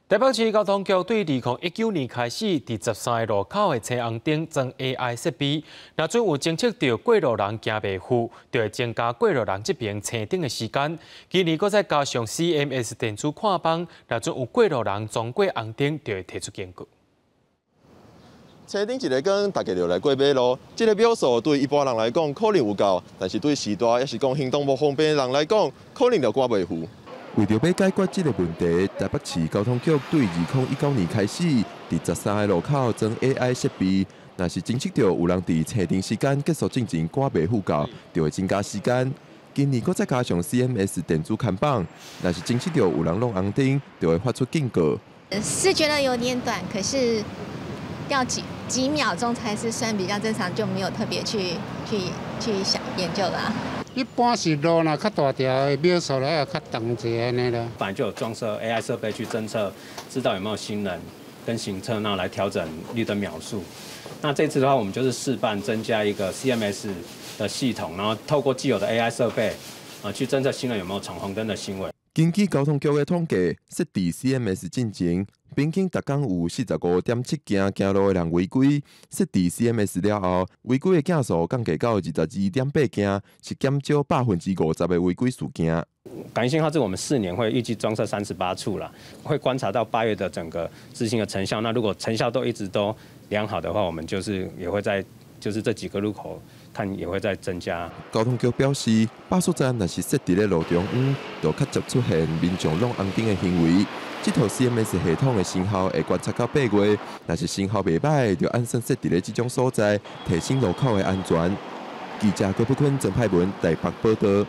台北市交通局對2019年開始，佇13個路口的青紅燈裝 AI 設備，若準有偵測著過路人行袂赴，就會增加過路人這爿青燈的時間。今年閣再加上 CMS 電子看板，若準有過路人撞過紅燈，就會提出警告。青燈一个光，大家就來過馬路。這个秒數對一般人來講可能有夠，但是對序大抑是講行動無方便的人來講，可能就趕袂赴。為著欲解決這个問題，台北市交通局對2019年開始，佇13個路口裝 AI 設備，若是偵測著有人佇青燈時間結束進前趕袂赴到，就會增加時間。今年閣再加上 CMS 電子看板，若是偵測著有人挵紅燈，就會發出警告。是覺得有點短，可是要幾幾秒鐘才是算比較正常，就沒有特別去想研究啦。一般是路若較大條的秒數來較長一下按呢啦。本來就有裝設 AI 設備去偵測，知道有沒有行人跟行車，那來調整綠燈秒數。那這次的話，我們就是試辦增加一個 CMS 的系統，然後透過既有的 AI 設備啊，去偵測行人有沒有闖紅燈的行為。根據交通局的統計，設置 CMS 進前，平均逐工有45.7件行路的人違規。設置 CMS 了後，違規的件數降低到22.8件，是減少50%的違規事件。感應信號這我們4年會預計裝設38處啦，會觀察到8月的整個執行的成效。那如果成效都一直都良好的話，我們就是也會在就是這幾個路口看也會再增加。交通局表示，罷速站若是設佇咧路中央，就較捷出現民眾挵紅燈的行為。這套 CMS 系統的成效會觀察到8月，若是成效袂䆀，就按算設佇咧這種所在，提升路口的安全。記者郭培坤、曾派文台北報道。